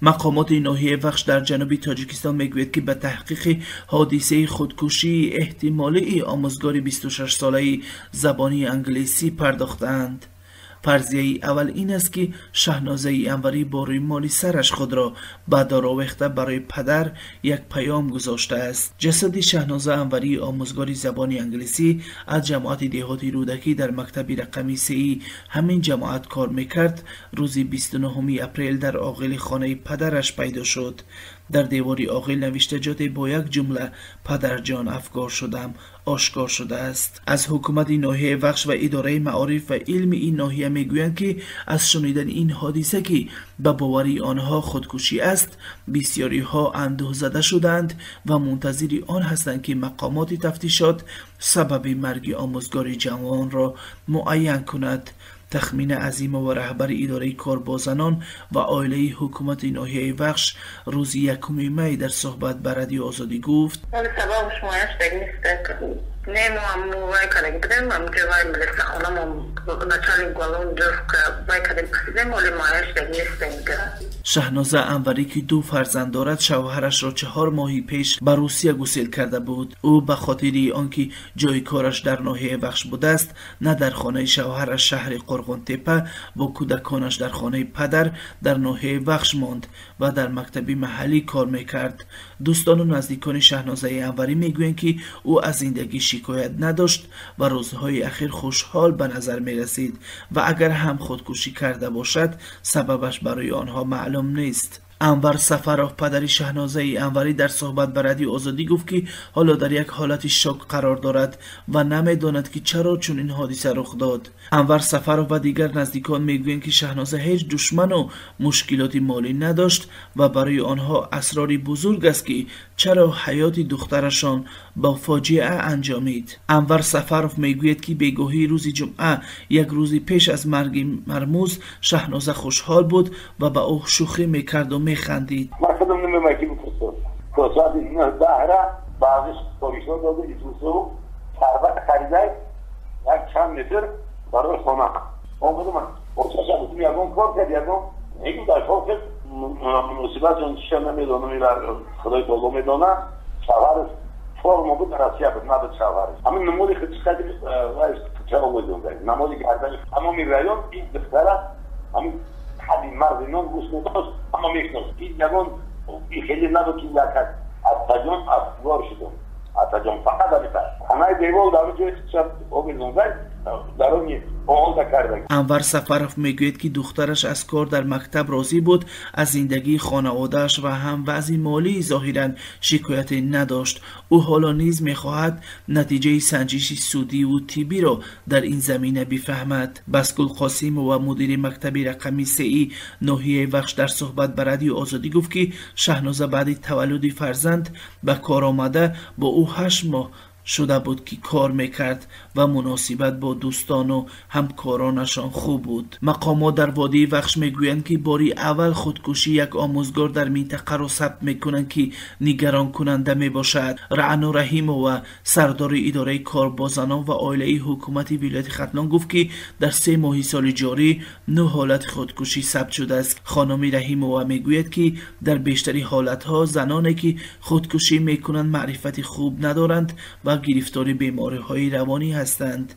Мақомоти ноҳияи Вахш дар ҷануби Тоҷикистон мегӯяд, ки ба таҳқиқи ҳодисаи худкушии эҳтимолии омӯзгори 26-солаи забони англисӣ пардохтаанд. Фарзияи аввал ин аст, ки Шаҳнозаи Анварӣ бо рӯймоли сараш худро ба дор овехта барои падар як паём гузоштааст. Ҷасади Шаҳноза Анварӣ, омӯзгори забони англисӣ аз ҷамоати деҳоти Рӯдакӣ, дар мактаби рақами сеи ҳамин ҷамоат кор мекард, рӯзи 29 апрел дар оғили хонаи падараш пайдо шуд. Дар девори оғил навиштаҷоте бо як ҷумла «Падарҷон, афгор шудам» ошкор шудааст. Аз ҳукумати ноҳияи Вахш ва идораи маориф ва илми ин ноҳия мегӯянд, ки аз шунидани ин ҳодиса, ки ба бовари онҳо худкушӣ аст, бисёриҳо андӯҳзада шудаанд ва мунтазири он ҳастанд, ки мақомоти тафтишот сабаби марги омӯзгори ҷавонро муайян кунад. Тахмина Азимова, раҳбари идораи кор бо занон ва оилаи ҳукумати ноҳияи Вахш, рӯзи 1 май дар суҳбат ба Радиои Озодӣ гуфт: Не, мо вай кардаги будем, амҷо вай милисахона, мо начальник главон вай кардем, пурсидем, оли муайян шудаги нестем. Шаҳноза Анварӣ, ки ду фарзанд дорад, шавҳарашро 4 моҳи пеш ба Русия гусел карда буд. Ӯ ба хотири он ки ҷои кораш дар ноҳияи Вахш будааст, на дар хонаи шавҳараш, шаҳри Қурғонтеппа, бо кӯдаконаш дар хонаи падар дар ноҳияи Вахш монд ва дар мактаби маҳаллӣ кор мекард. Дӯстону наздикони Шаҳнозаи Анварӣ мегӯянд, ки ӯ аз зиндагӣ шикоят надошт ва рӯзҳои ахир хушҳол ба назар мерасид ва агар ҳам худкушӣ карда бошад, сабабаш барои онҳо маълум нест. Анвар Сафаров, падари Шаҳнозаи Анварӣ, дар суҳбат ба Радиои Озодӣ гуфт, ки ҳоло дар як ҳолати шок қарор дорад ва намедонад, ки чаро чунин ҳодиса рух дод. Анвар Сафаров ва дигар наздикон мегӯянд, ки Шаҳноза ҳеҷ душману мушкилоти молӣ надошт ва барои онҳо асрори бузург аст, ки чаро ҳаёти духтарашон ба фоҷиа анҷомид. Анвар Сафаров мегӯяд, ки бегоҳии рӯзи ҷумъа, як рӯзи пеш аз марги мармуз, Шаҳноза хушҳол буд ва ба ӯ шӯхӣ мекарду механдид. Ман худам намемай ки бипурсам. То соати 9-даҳра баъзе супоришҳо дода, исусу сарват харидай, як чанд метр барои хона омадам. Очаша гуфтам, ягон кор кард, ягон мегум, дар кор кард. Муносибатшон чиша намедонам, Худои таоло медона. Шавҳараш 4 моҳ буд дар Россия буд, набуд шавҳараш. Ҳамин намоди хичқади чаро намоди гардани тамоми район ин духтара, ҳамин ҳади марди нон гӯш медошт, ҳама мешинос. Ин ягон хеле набуд, ки як атаҷон афгор шудум, атаҷон, фақат ҳамита ханаи девол дар ҷои овезондай дарони оғоза карда. Анвар Сафаров мегӯяд, ки духтараш аз кор дар мактаб розӣ буд, аз зиндагии хонаводааш ва ҳам вазъи молии зоҳиран шикояте надошт. Ӯ ҳоло низ мехоҳад натиҷаи санҷиши судиву тиббиро дар ин замина бифаҳмад. Баскул Қосимова, мудири мактаби рақами сеи ноҳияи Вахш, дар суҳбат ба Радиои Озодӣ гуфт, ки Шаҳноза баъди таваллуди фарзанд ба кор омада, бо ӯ 8 моҳ шуда буд, ки кор мекард ва муносибат бо дӯстону ҳамкоронашон хуб буд. Мақомот дар водии Вахш мегӯянд, ки бори аввал худкушии як омӯзгор дар минтақаро сабт мекунанд, ки нигаронкунанда мебошад. Раъно Раҳимова, сардори идораи кор бо занон ва оилаи ҳукумати вилояти Хатлон, гуфт, ки дар 3 моҳи соли ҷорӣ нӯ ҳолати худкушӣ сабт шудааст. Хонуми Раҳимова мегӯяд, ки дар бештари ҳолатҳо заноне, ки худкушӣ мекунанд, маърифати хуб надоранд ва гирифтори бемориҳои равонӣ ҳастанд.